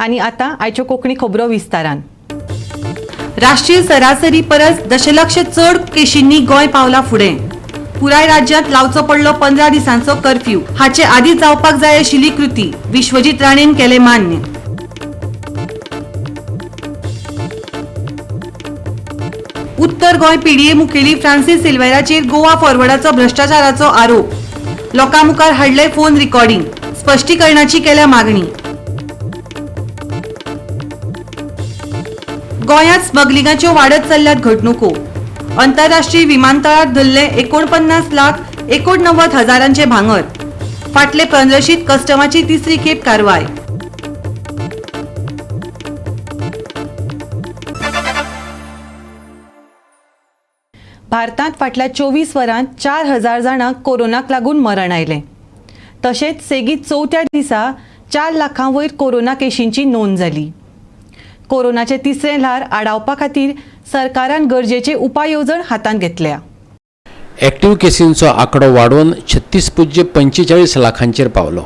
आनी आतां आयच्यो कोंकणी खबरो विस्तारान. राष्ट्रीय सरासरी परस दशलक्ष चड केशींनी गोंय पावला फुडें. पुराय राज्यांत लावचो पडलो 15 दिसांचो कर्फ्यू. हाचे आदीं जावपाक जाय आशिल्ली कृती विश्वजीत राणेन केलें मान्य. उत्तर गोंय पीडीए मुखेली फ्रांसीस सिल्वेराचेर गोवा फॉरवर्डाचो भ्रष्टाचाराचो आरोप. लोकां मुखार हाडले फोन रिकॉर्डिंग. स्पश्टीकरणाची केल्या मागणी. गोंयांत स्मगलिंगाच्यो वाडत चल्ल्यात घडणुको. अंतरराष्ट्रीय विमानतळार धरले 49,89,000 भांगर. फाटले 15शीत कस्टमाची तिसरी खेप कारवाय. भारतांत फाटल्या 24 वरांत 4,000 जाणांक कोरोनाक लागून मरण आयलें. तशेंच सेगीत चवथ्या दिसा 4 लाखां वयर कोरोना केशींची नोंद जाली. कोरोनाचें तिसरें ल्हार आडावपा खातीर सरकारान गरजेचे उपाय येवजण हातांत घेतल्या. एक्टिव्ह केसींचो आंकडो वाडोवन 36.45 लाखांचेर पावलो.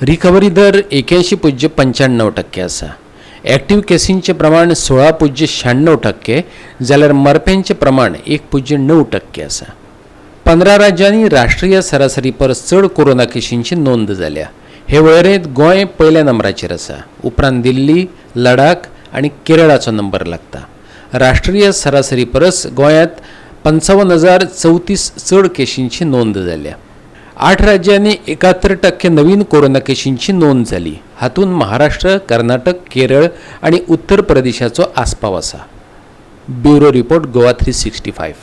रिकव्हरी दर 81.95% आसा. एक्टिव्ह केसींचें प्रमाण 16.96% जाल्यार मरप्यांचें प्रमाण 1.9% आसा. 15 राज्यांनी राष्ट्रीय सरासरी परस चड कोरोना केशींची नोंद जाल्या. हे वळेरेंत गोंय पयल्या नंबराचेर आसा. उपरांत दिल्ली, लडाख आनी केरळाचो नंबर लागता. राष्ट्रीय सरासरी परस गोंयांत 55,034 चड केशींची नोंद जाल्या. 8 राज्यांनी 71% नवीन कोरोना केशींची नोंद जाली. हातूंत महाराष्ट्र, कर्नाटक, केरळ आनी उत्तर प्रदेशाचो आस्पाव आसा. Bureau report, Goa 365.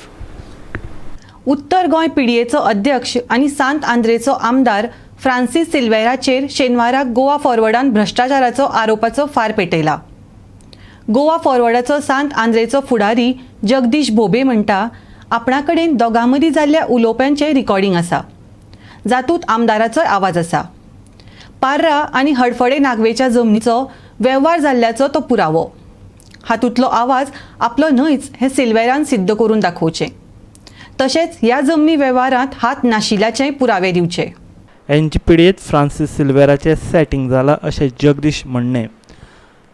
उत्तर गोंय पीडीएचो अध्यक्ष आनी सांत आंद्रेचो आमदार फ्रांसीस सिल्वेराचेर शेनवाराक गोवा फॉरवर्डान भ्रष्टाचाराचो आरोपाचो फार पेटयला. गोवा फॉरवर्डाचो सांत आंद्रेचो फुडारी जगदीश भोबे म्हणटा, आपणा कडेन दोगां मदीं जाल्ल्या उलोवप्यांचें रिकॉर्डिंग आसा, जातूंत आमदाराचोय आवाज आसा. पार्रा आनी हडफडे नागवेच्या जमनीचो वेव्हार जाल्ल्याचो तो पुरावो. हातूंतलो आवाज आपलो न्हयच हें सिल्वेरान सिद्ध करून दाखोवचें. तशेंच ह्या जमनी वेव्हारांत हात नाशिल्ल्याचेय पुरावे दिवचे. एनजीपीडीएत फ्रांसीस सिल्वेराचें सेटिंग जालां अशें जगदीश म्हणणें.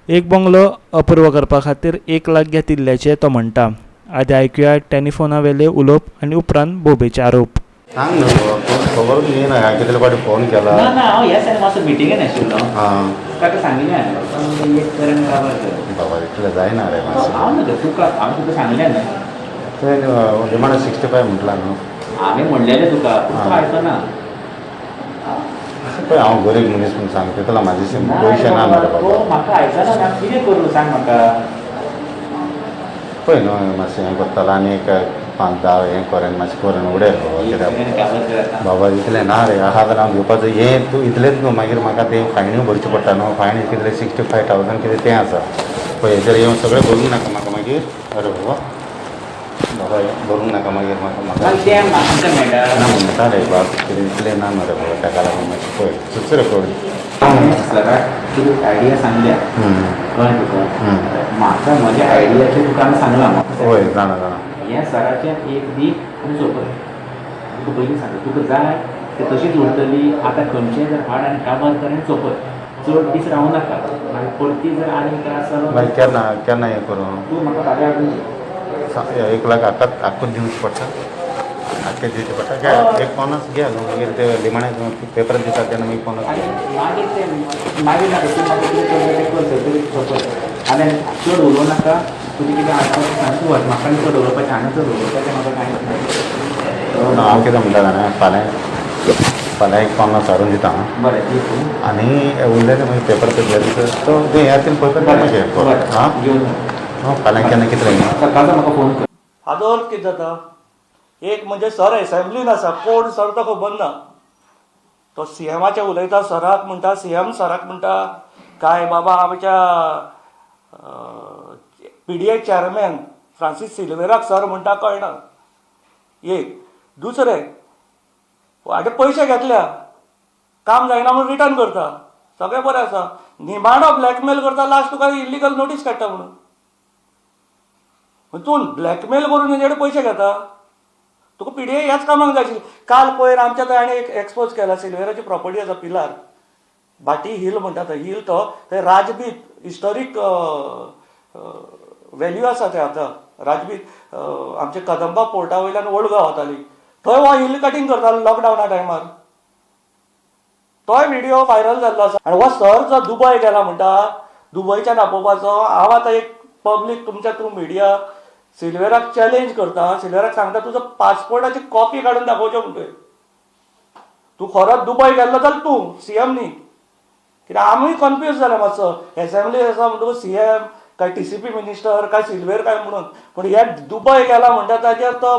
एक बंगलो अपूर्व करपा खातीर 1 लाख घेतिल्ल्याचें तो म्हणटा. आदी आयकुया टेलिफोना वेले उलोवप आनी उपरांत बोबेचे आरोप. सांग न्हू, खबरूच येना. हांवें कितले फावटी फोन केला. ना ना, हांव ह्या दिसांनी मातसो मिटिंगेन आशिल्लो. ताका सांगिल्लें हांवें, एक कर आनी काबार कर. बाबा, इतलें जायना रे मातशें. हांव न्हू तुका, हांवें तुका सांगलें न्हय. तुवें डिमांड 65 म्हटलां न्हू. हांवें म्हणलेलें तुका, पूण तूं आयकना. पळय, हांव गरीब मनीस म्हूण सांगता तुला, म्हाजे पयशे ना मरे बाबा. म्हाका आयकना ना, कितें करूं सांग म्हाका. पळय न्हू, मातशें हें करतालो आनी एक 5-10 हें करून मातशें करून उडय बाबा. कित्याक बाबा इतलें ना रे, आहा जाल्यार हांव घेवपाचो. हें तूं इतलेंच न्हू, मागीर म्हाका तें फायन्यूय भरच्यो पडटा न्हू. फायन कितले 65,000 कितें तें आसा. पळय, हेजेर येवन सगळें भरूंक नाका म्हाका मागीर. अरे बाबा बाबा, भरूंक नाका मागीर म्हाका. म्हाका ना म्हणटा रे बाब, कितें इतलें ना मरे बाबा, ताका लागून मातशें पळय सुच रे पळय. सराक तुका आयडिया सांगल्या, कळ्ळें तुका? म्हाका म्हज्या आयडियाचेर तुका आमी सांगलां. हय, जाणा जाणा. हें सराचें एक दी आनी सोंपय. तुका पयलीं सांगता, तुका जाय ते तशीच उरतली. आतां खंयचें जर हाड आनी काबार कर आनी सोंपय. चड दीस रावूं नाका, मागीर परती जर आनी त्रास जालो. मागीर केन्ना केन्ना हें करूं? तूं म्हाका फाल्यां हाडून दी. 1 लाख आक्कूच दिवचें पडटा, आख्खें दिवचें पडटा. घे एक पन्नास घे न्हू, मागीर ते निमाणे पेपर दिता तेन्ना मागीर 50. मागीर ते मागीर नाका, तूं म्हाका कितें करता तें कर, थंय सोंपय. आनी चड उलोवं नाका. तुजें कितें आसा तें सांग, तूं वच. म्हाका चड उलोवपाचें, आनी चड उलोवपाचें म्हाका कांयच ना. हांव कितें म्हणटा जाणा, फाल्यां फाल्यां एक 50 हाडून दिता. बरें, दी तूं. आनी उरलेलें मागीर पेपर पे दिसा तो तें ह्या तीन पळय मागीर. आं, घेवन फाल्यां केन्ना कितले सकाळचो म्हाका फोन कर. हाजो अर्थ कितें जाता, एक म्हणजे सर एसेंब्लीन आसा, कोण सर तो खबर ना. तो सीएमाचे उलयता, सराक म्हणटा, सीएम सराक म्हणटा काय बाबा आमच्या पीडीए चेअरमॅन फ्रांसीस सिल्वेराक सर म्हणटा, कळना. एक दुसरें, हाजे पयशे घेतल्या, काम जायना म्हणून रिटर्न करता, सगळें बरें आसा. निमाणो ब्लॅकमेल करता, लास्ट तुका इल्लिगल नोटीस काडटा म्हणून. तूं ब्लॅकमेल करून तेंचे कडेन पयशे घेता. तुका पीडीए ह्याच कामाक जाय आशिल्ली. काल पयर आमच्या थंय आनी एक एक्सपोज केला, सिल्वेराची प्रॉपर्टी आसा पिलार, भाटी हिल म्हणटा थंय हिल तो थंय राजबीत हिस्टोरीक वेल्यू आसा थंय. आतां राजबीत आमचे कदंबा पोर्टा वयल्यान ओल्ड गोवा वताली, थंय हो हिल कटींग करतालो लॉकडावना टायमार. तोय व्हिडिओ व्हायरल जाल्लो आसा. आनी हो सर जो दुबय गेला म्हणटा, दुबयच्यान आपोवपाचो, हांव आतां एक पब्लीक तुमच्या थ्रू मिडिया सिल्वेराक चॅलेंज करता. सिल्वेराक सांगता तुजो पासपोर्टाची कॉपी काडून दाखोवच्यो म्हणटय. तूं खरोच दुबय गेल्लो जाल्यार तूं सीएम न्ही, कित्याक आमी कन्फ्यूज जाले मातसो. एसेंब्ली आसा म्हणटकूच सीएम काय टीसीपी मिनिस्टर काय सिल्वेर काय म्हणून, पूण हे दुबय गेला म्हणटा ताचेर तो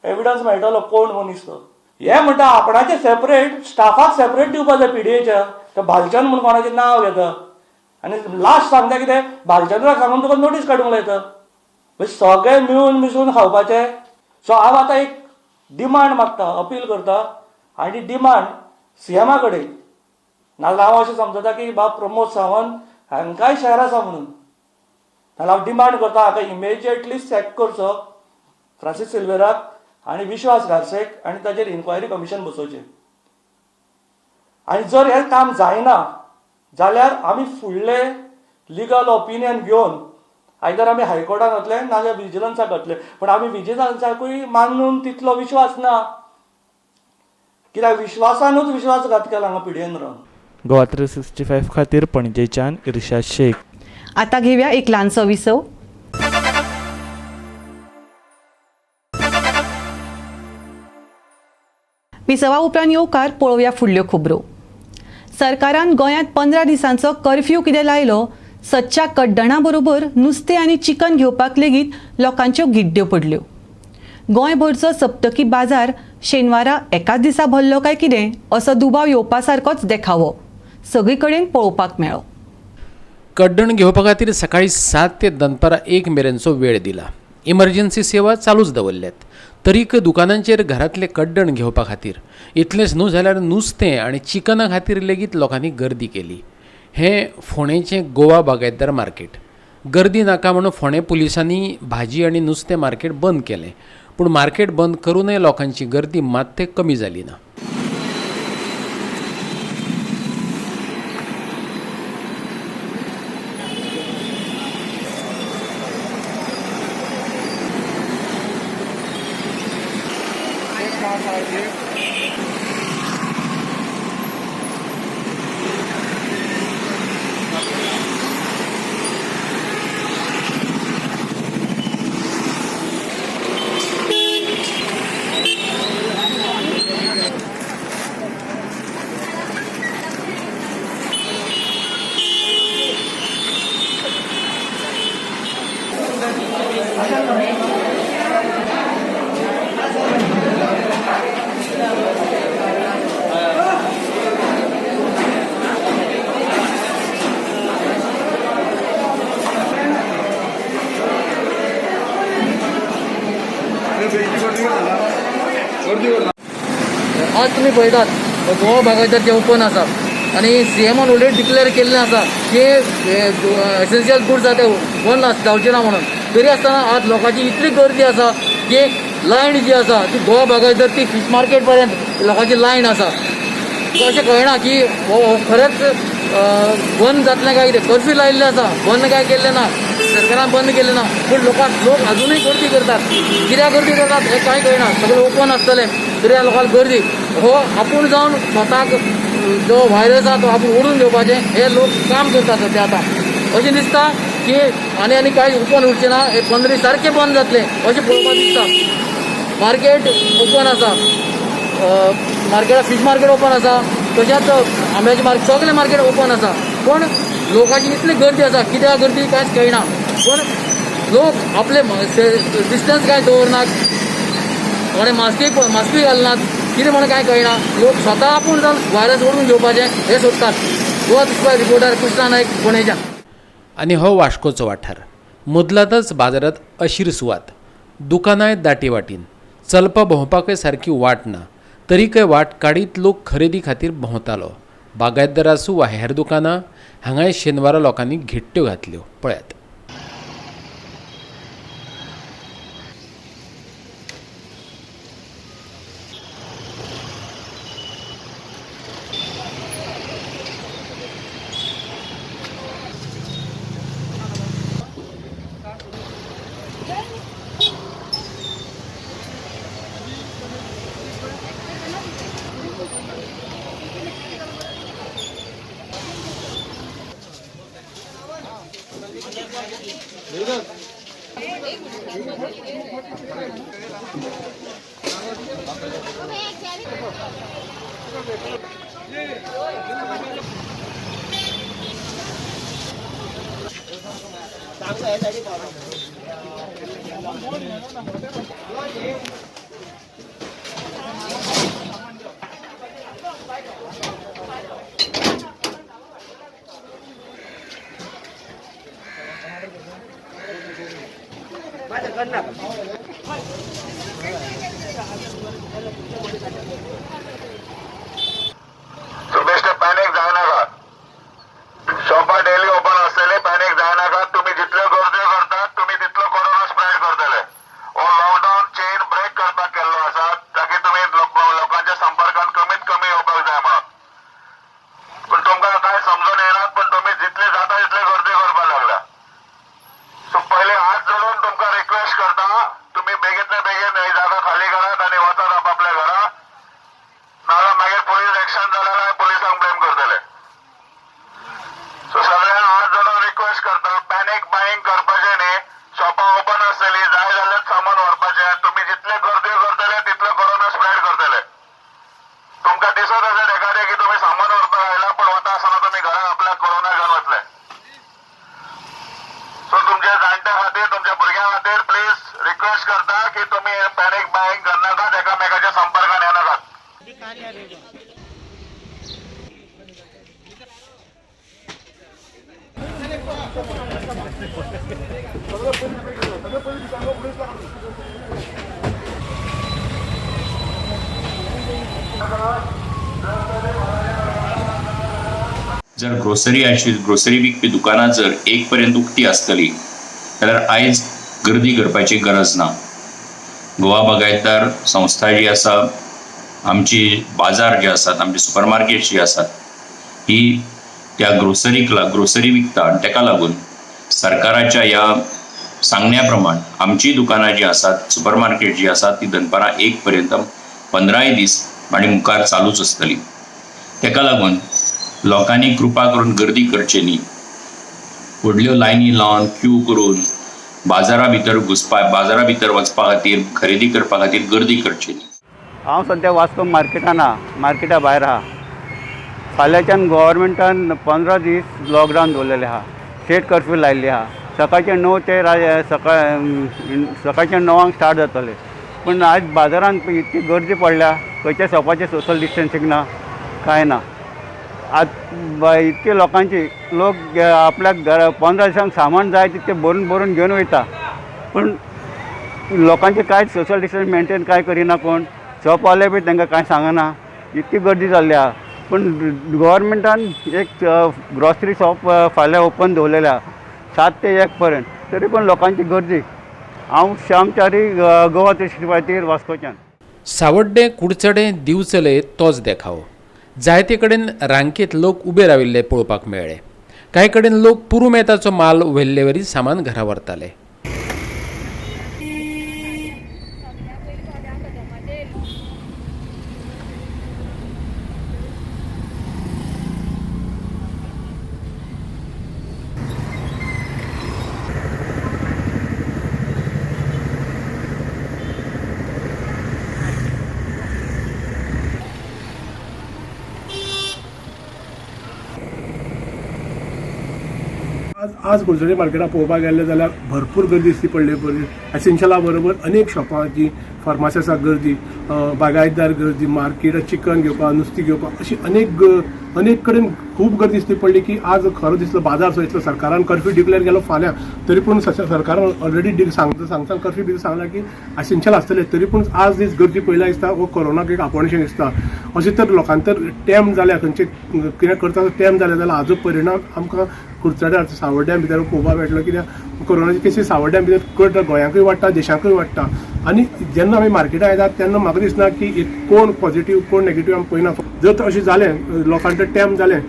एविडन्स मेळटलो कोण मनीस तो. हे म्हणटा आपणाचे सेपरेट स्टाफाक सेपरेट दिवपा जाय पीडीएच्या. तो भालचंद म्हूण कोणाचें नांव घेता आनी लास्ट सांगता कितें, भालचंद्राक सांगून तुका नोटीस काडूंक लायता. म्हणजे सगळे मिळून मिसळून खावपाचे. सो हांव आतां एक डिमांड मागता, अपील करता आनी डिमांड सीएमा कडेन, नाजाल्यार हांव अशें समजता की बाब प्रमोद सावंत हांकांय शॅर आसा म्हणून. नाजाल्यार हांव डिमांड करता हाका इमिजिएटली सॅक करचो फ्रांसीस सिल्वेराक आनी विश्वास घारसेक आनी ताचेर इन्क्वायरी कमिशन बसोवचें. आनी जर हें काम जायना जाल्यार आमी फुडले लिगल ओपिनियन घेवन आयदर आमी हायकोर्टान वतले नाजाल्यार विजिलन्साक वतले. पूण आमी विजिलन्साकूय मानून तितलो विश्वास ना, कित्याक विश्वासानूच विश्वासघात केला हांगा पीडीएन रावन. गोवा 365 खातीर पणजेच्यान इर्शाद शेख. आता घेऊया एक ल्हानसो विसव. विसवा उपरांत येवकार पळोवया फुडल्यो खबरो. सरकारान गोंयांत 15 दिसांचो कर्फ्यू कितें लायलो, सदच्या कड्डणा बरोबर नुस्तें आनी चिकन घेवपाक लेगीत लोकांच्यो गिड्ड्यो पडल्यो. गोंयभरचो सप्तकी बाजार शेनवारा एकाच दिसा भरलो काय कितें असो दुबाव येवपा सारकोच देखावो सगळी कडेन पळोवपाक मेळ्ळो. कड्डण घेवपा खातीर सकाळी 7 ते दनपारां 1 मेरेनचो वेळ दिला. इमर्जन्सी सेवा चालूच दवरल्यात, तरीक दुकानांचेर घरांतलें कड्डण घेवपा खातीर इतलेंच न्हू जाल्यार नुस्तें आनी चिकना खातीर लेगीत लोकांनी गर्दी केली. हें फोंडेचें गोवा बागायतदार मार्केट. गर्दी नाका म्हणून फोंडें पुलिसांनी भाजी आनी नुस्तें मार्केट बंद केलें, पूण मार्केट बंद करूनय लोकांची गर्दी मात्ते कमी जाली ना. आज तुमी पळयतात गोवा बागायतदार जे ओपन आसा आनी सीएमान ऑलरेडी डिक्लेअर केल्लें आसा की एसेन्शियल गुड्स आसा ते बंद जावचे ना म्हणून, तरी आसतना आज लोकांची इतली गर्दी आसा की लायन जी आसा ती गोवा बागायतदार ती फीश मार्केट पर्यंत लोकांची लायन आसा. अशें कळना की हो खरेंच बंद जातलें काय कितें. कर्फ्यू लायिल्लें आसा, बंद काय केल्लें ना, सरकारान बंद केलें ना, पूण लोक अजुनूय गर्दी करतात. कित्याक गर्दी करतात हें कांय कळना. सगळें ओपन आसतलें तरी ह्या लोकांक गर्दी. हो आपूण जावन स्वताक जो व्हायरस आसा तो आपूण ओडून घेवपाचें हे लोक काम करतात सद्या. आतां अशें दिसता की आनी आनी कांय ओपन उरचें ना, हे 15 दीस सारकें बंद जातलें अशें पळोवपाक दिसता. मार्केट ओपन आसा, मार्केटाक फीश मार्केट ओपन आसा, तशेंच आंब्याचें मार्केट, सगळें मार्केट ओपन आसा, पूण लोकांची इतली गर्दी आसा, कित्याक गर्दी कांयच कळना. पूण लोक आपले डिस्टन्स कांय दवरनात, थोडे मास्कूय घालनात, कितें म्हणून कांय कळना. लोक स्वता आपूण जावन व्हायरस ओडून घेवपाचें हें सोदतात. गोवा दुसरो रिपोर्टर कृष्णा नायक, फोंडेच्यान. आनी हो वास्कोचो वाठार मुदलांतच बाजारांत अशीर सुवात, दुकानांय दाटी वाटीन, चलपा भोंवपाकय सारकी वाट ना, तरीकय वाट काडीत लोक खरेदी खातीर भोंवतालो. बागायतदार आसूं वा हेर दुकानां, हांगाय शेनवारा लोकांनी घिट्ट्यो घातल्यो. पळयात. सो बेश्टे पॅनिक जायनाका. शॉपां डेली ओपन आसतले, पॅनिक जायनाका. तुमी जितल्यो गर्द्यो करतात तुमी तितलो कोरोना स्प्रेड करतले. हो लॉकडावन चेन ब्रेक करपाक केल्लो आसा ताकी तुमी लोकांच्या संपर्कान कमीत कमी येवपाक जाय म्हणून. पूण तुमकां कांय समजून येना, पूण तुमी जितले जाता तितले गर्दी करपाक लागल्या. सो पयले हात जोडून तुमकां रिक्वेस्ट करता, तुमी बेगीतल्या बेगीन ही जागा खाली करात आनी वचात आपापल्या घरा. नाजाल्यार मागीर पुलीस एक्शन जाल्यार पुलिसांक ब्लेम करतले. सो सगळ्यांक हात जोडून रिक्वेस्ट करता, पॅनिक बायिंग करपाचें न्ही. शॉपां ओपन आसतली, जाय जाल्यार सामान व्हरपाचें. तुमी जितले गर्दी करतले तितलो कोरोना स्प्रेड करतले. तुमकां दिसत आसत एखादें की तुमी सामान व्हरपाक आयला, पूण वता आसतना तुमी घरा आपल्याक कोरोना घेवन वतले. सो तुमच्या जाणट्या खातीर, तुमच्या भुरग्यां खातीर प्लीज रिक्वेस्ट करता की तुमी पॅनिक बायिंग करनाकात, एकामेकाच्या संपर्कान येनाकात. जर ग्रोसरी आशिल्ली, ग्रोसरी विकपी दुकानां जर 1 पर्यंत उक्ती आसतली जाल्यार आयज गर्दी करपाची गरज ना. गोवा बागायतदार संस्था जी आसा, आमची बाजार जे आसात, आमची सुपरमार्केट जी आसात, ही त्या ग्रोसरीक ग्रोसरी विकता आनी ताका लागून सरकाराच्या ह्या सांगण्या प्रमाण आमची दुकानां जी आसात, सुपरमार्केट जी आसात, ती दनपारां 1 पर्यंत 15 दीस आनी मुखार चालूच आसतली. ताका लागून लोकांनी कृपा करून गर्दी करची न्ही. व्हडल्यो लायनी लावन क्यू करून बाजारा भितर घुसपा, बाजारा भितर वचपा खातीर, खरेदी करपा खातीर गर्दी करची न्ही. हांव सद्या वास्को मार्केटान आहा, मार्केटा भायर आहा. फाल्यांच्यान गव्हर्मेंटान 15 दीस लॉकडावन दवरलेलें आहा, स्टेट कर्फ्यू लायिल्ली आहा. सकाळचे 9 ते सकाळच्या 9 स्टार्ट जातलें. पूण आयज बाजारांत इतकी गर्दी पडल्या, खंयच्या शॉपाचें सोशल डिस्टन्सींग ना, कांय ना. आज इतके लोकांची लोक आपल्याक घरा 15 दिसांक सामान जाय तितकें भरून भरून घेवन वयता, पूण लोकांचे कांय सोशल डिस्टन्स मेंटेन कांय करिना कोण. शॉपवाले बी तांकां कांय सांगना, इतकी गर्दी जाल्ली आहा. पूण गव्हर्मेंटान एक ग्रॉसरी शॉप फाल्यां ओपन दवरलेलें आहा 7 ते 1 पर्यंत, तरी पण लोकांची गर्दी. हांव श्याम च्यारी, गोवा 365 वास्कोच्यान. सावड्डें, कुडचडें, दिवचले तोच देखावो. जायते कडेन रांकेत लोक उबे राविल्ले पळोवपाक मेळ्ळे. कांय कडेन लोक पुरुमेताचो माल व्हेल्लेवरी सामान घरा व्हरताले. आज कुडचडे मार्केटात पळोवपाक गेले जाल्यार भरपूर गर्दी दिसती पडली. बरी एसेन्शियला बरोबर अनेक शॉपांची, फार्मासी आसा गर्दी, बागायतदार गर्दी, मार्केट चिकन घेवपाक, नुस्तें घेवपाक, अशी अनेक कडेन खूब गर्दी दिसती पडली की आज खरो दिसलो बाजार सो दिसलो. सरकारान कर्फ्यू डिक्लेअर केलो फाल्यां, तरी पूण सरकारान ऑलरेडी सांगता कर्फ्यू बी सांगला की एसेन्शियल आसतले, तरी पूण आज दीस गर्दी पळयल्या दिसता हो कोरोनाक एक आपोवणेशें दिसता. अशें तर लोकांक तर टेम जाल्या, खंयचे कितें करता टेम जाल्या जाल्यार हाजो परिणाम आमकां कुडचड्यार सावड्ड्या भितर पळोवपाक मेळटलो. कित्याक कोरोनाची केसी सावड्ड्या भितर कळटा, गोंयांकूय वाडटा, देशाकूय वाडटा. आनी जेन्ना आमी मार्केटात येतात तेन्ना म्हाका दिसना की कोण पॉझिटीव कोण नेगेटीव आमी पळयना. जर अशें जालें, लोकांक टेम जालें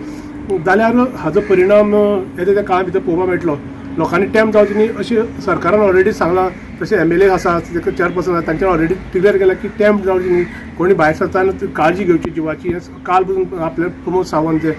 जाल्यार हाजो परिणाम येता त्या काळा भितर पळोवपाक मेळटलो. लोकांनी टेम जावचें न्ही अशें सरकारान ऑलरेडी सांगलां. तशें एम एल ए आसा, चेअरपर्सन आसा, तांच्यान ऑलरेडी क्लियर केलां की टेम जावचें न्ही, कोणी भायर सरतना काळजी घेवची जिवाची. काल पसून आपले प्रमोद सावंत जे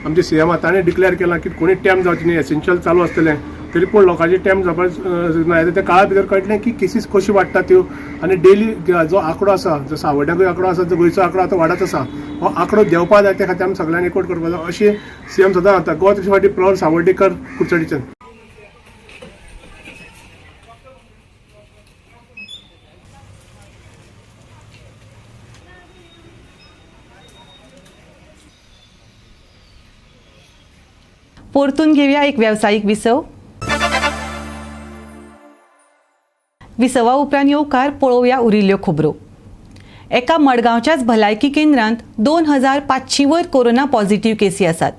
आमचे सी एम आसा ताणें डिक्लेअर केलां की कोणी टेम जावचें न्ही, एसेन्शियल चालू आसतलें. तरी पूण लोकांचे टेम जावपाक ना. त्या काळा भितर कळटलें की केसीस कश्यो वाडटा त्यो आनी डेली जो आंकडो आसा, जो सावड्ड्याकूय आंकडो आसा, जो गोंयचो आंकडो आतां वाडत आसा, हो आंकडो देंवपा जाय. त्या खातीर आमी सगळ्यांनी एकवट करपाक जाय अशें सीएम सदां सांगता. गोवा 365 प्रॉड सावर्डेकर, कुडचडीच्यान. परतून घेवया एक वेवसायीक विसव. विसवा उपरांत येवकार पळोवया उरिल्ल्यो खबरो. एका मडगांवच्याच भलायकी केंद्रांत 2500 वयर कोरोना पॉझिटिव्ह केसी आसात.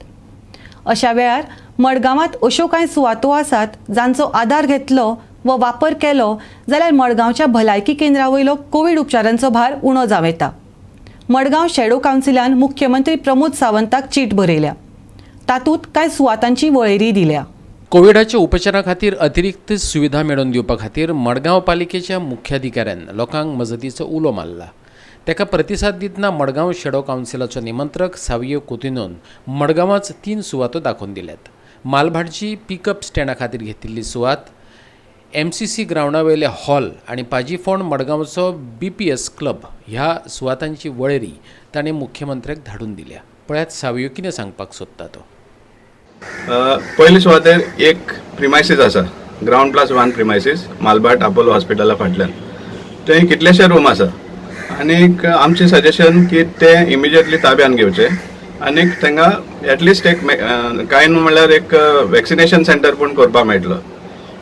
अशा वेळार मडगांवांत अश्यो कांय सुवातो आसात जांचो आदार घेतलो वा वापर केलो जाल्यार मडगांवच्या भलायकी केंद्रा वयलो कोवीड उपचारांचो भार उणो जावं येता. मडगांव शॅडो कावन्सिलान मुख्यमंत्री प्रमोद सावंताक चीट बरयल्या. तातूंत कांय सुवातांची वळेरी दिल्या. कोविडाच्या उपचारा खातीर अतिरिक्त सुविधा मेळोवन दिवपा खातीर मडगांव पालिकेच्या मुख्याधिकाऱ्यान लोकांक मजतीचो उलो मारला. ताका प्रतिसाद दितना मडगांव शेडो कावन्सिलाचो निमंत्रक सावियो कुतिनोन मडगांवाच 3 सुवातो दाखोवन दिल्यात. मालभाटची पिकअप स्टँडा खातीर घेतिल्ली सुवात, एमसीसी ग्रावंडा वयले हॉल आनी पाजीफोंड मडगांवचो बीपीएस क्लब ह्या सुवातांची वळेरी ताणें मुख्यमंत्र्याक धाडून दिल्या. पळयात सावियो कितें सांगपाक सोदता तो. पयले सुवातेर एक प्रिमायसीस आसा, ग्रावंड +1 प्रिमायसीस, मालभाट अपोलो हॉस्पिटला फाटल्यान. थंय कितलेशे रूम आसा आनीक आमचें सजेशन की ते इमिजिएटली ताब्यान घेवचे आनीक तांकां एटलिस्ट एक कांय न्हू म्हणल्यार एक वॅक्सिनेशन सेंटर पूण करपाक मेळटलो.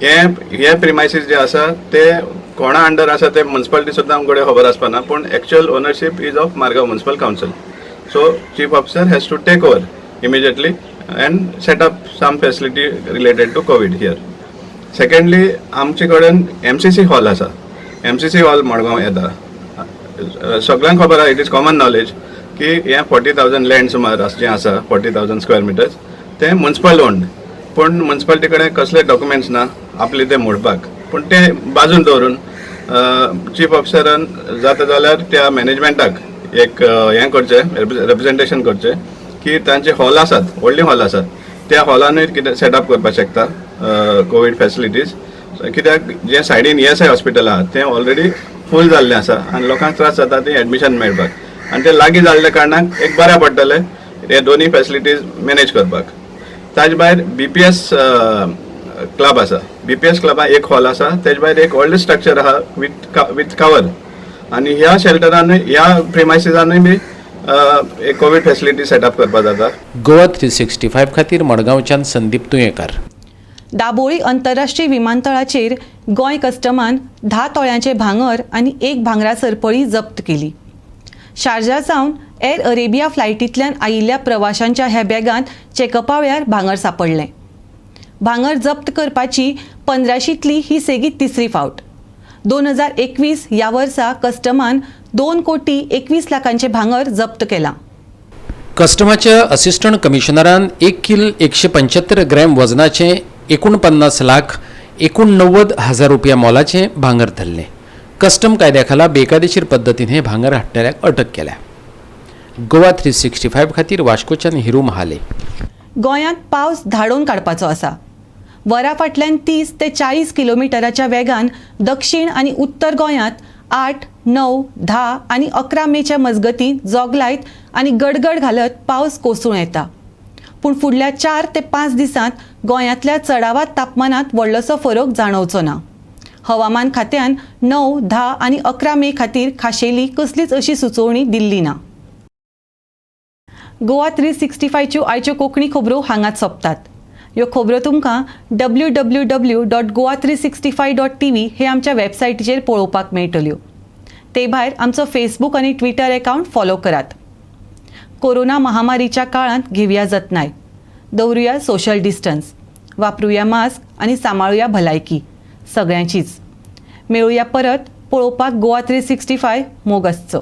हे प्रिमायसीस जे आसा ते कोणा अंडर आसा ते मुन्सिपालिटी सुद्दां आमकां कडेन खबर आसपाना, पूण actual ownership is of Margao municipal council. So chief officer has to take over immediately and set up some facility related to COVID here. Secondly, आमचे कडेन एमसीसी हॉल आसा. एमसीसी हॉल मडगांव येता. सगळ्यांक खबर आसा, it is common knowledge की हें 40,000 land सुमार जें आसा, 40,000 स्क्वेअर मिटर्स, तें मुन्सिपल ओन्ड, पूण मुन्सिपालिटी कडेन कसले डॉक्युमेंट्स ना आपले ते मोडपाक. पूण ते बाजून दवरून चीफ ऑफिसरान जाता जाल्यार त्या मॅनेजमेंटाक एक हें करचें, रिप्रेजेंटेशन करचें की तांचे हॉल आसात, व्हडली हॉल आसात, त्या हॉलानूय कितें सेटअप करपाक शकता कोवीड फॅसिलिटीज. कित्याक जे सायडीन ईएसआय हॉस्पिटल आहा तें ऑलरेडी फूल जाल्लें आसा आनी लोकांक त्रास जाता तें एडमिशन मेळपाक, आनी तें लागीं जाल्ल्या कारणान एक बरें पडटलें हे दोनूय फॅसिलिटीज मॅनेज करपाक. ताजे भायर बीपीएस क्लब आसा. बीपीएस क्लबा एक हॉल आसा, तेजे भायर एक व्हडलें स्ट्रक्चर आहा विथ कवर, आनी ह्या शेल्टरानूय ह्या प्रिमायसिसानूय बी एक कोवीड फॅसिलिटी सेटअप करपाक जाता. गोवा 365 खातीर मडगांवच्यान संदीप तुयेंकार. दाबोळी आंतरराष्ट्रीय विमानतळाचेर गोंय कस्टमान 10 तोळ्यांचे भांगर आनी 1 भांगरा सरपळी जप्त केली. शारजा सावन एर अरेबिया फ्लायटींतल्यान आयिल्ल्या प्रवाशांच्या ह्या बॅगांत चेकअपा वेळार भांगर सांपडलें. भांगर जप्त करपाची 1500तली ही सेगीत तिसरी फावट. 2021 ह्या वर्सा कस्टमान 2 कोटी 21 लाखांचे भांगर जप्त केलां. कस्टमाच्या असिस्टंट कमिशनरान 1 किल 175 ग्रॅम वजनाचें 49,89,000 रुपया मोलाचें भांगर धरलें. कस्टम कायद्या खाला बेकायदेशीर पद्दतीन हें भांगर हाडटल्याक अटक केल्या. गोवा 365 खातीर वास्कोच्यान हिरू महाले. गोंयांत पावस धाडोवन काडपाचो आसा. वरा फाटल्यान 30 ते 40 किलोमिटराच्या वेगान दक्षिण आनी उत्तर गोंयांत 8, 9, 10 आनी 11 मेच्या मजगतीं जोगलायत आनी गडगड घालत पावस कोसळूं येता. पूण फुडल्या 4 ते 5 दिसांत गोंयांतल्या चडावात तापमानांत व्हडलोसो फरक जाणवचो ना. हवामान खात्यान 9, 10 आनी 11 मे खातीर खाशेली कसलीच अशी सुचोवणी दिल्ली ना. गोवा 365च्यो आयच्यो कोंकणी खबरो हांगाच सोंपतात. ह्यो खबरो तुमकां www.goa365.tv हे आमच्या वेबसायटीचेर पळोवपाक मेळटल्यो. ते भायर आमचो फेसबूक आनी ट्विटर एकावंट फॉलो करात. कोरोना महामारीच्या काळांत घेवया जतनाय, दवरुया सोशल डिस्टन्स, वापरुया मास्क आनी सांबाळुया भलायकी सगळ्यांचीच. मेळुया परत पळोवपाक गोवा 365. मोग आसचो.